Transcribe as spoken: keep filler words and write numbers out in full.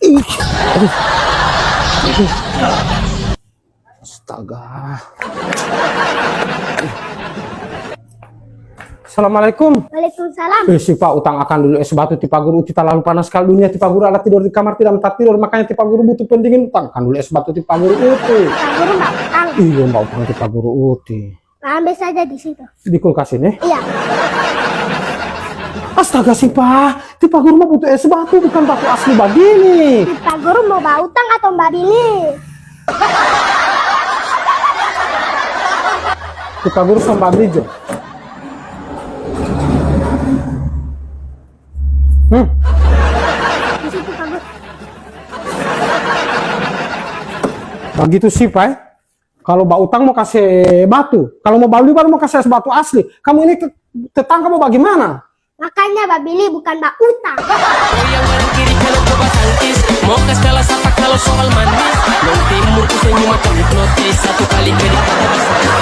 Ih, aduh. Aduh. Astaga. Assalamualaikum. Waalaikumsalam. Eh, si Pa, utang akang dulu es batu ti Pa Guru Uti, talalu panas skali dunia. Ti Pa Guru ada tidor di kamar, tidak minta tidor, makanya ti Pa Guru butuh pendingin. Utang akang dulu es batu ti Pa Guru Uti. Pa Guru mau utang. Iya, mau utang ti Pa Guru Uti. Ambil saja di situ. Di kulkas ini? Iya. Astaga, si Pa, ti Pa Guru mau butuh es batu, bukan batu asli bagini. Ti Pa Guru mau bautang atau babili? Ti Pa Guru sama babili jo. Hmm. Di situ, Pa Guru. Bagitu si Pa, eh. Kalau bautang mau kase batu, kalau mau babili baru mau kase es batu asli. Kamu ini te-, tetangga mau bagimana? Makanya babili bukan bautang. Goyang kanan kiri kanan ko batangkis. Mo kas kala sapa kalu soal manis. Nong timur ku senyum macam hipnotis. Satu kali kiri kata bisa.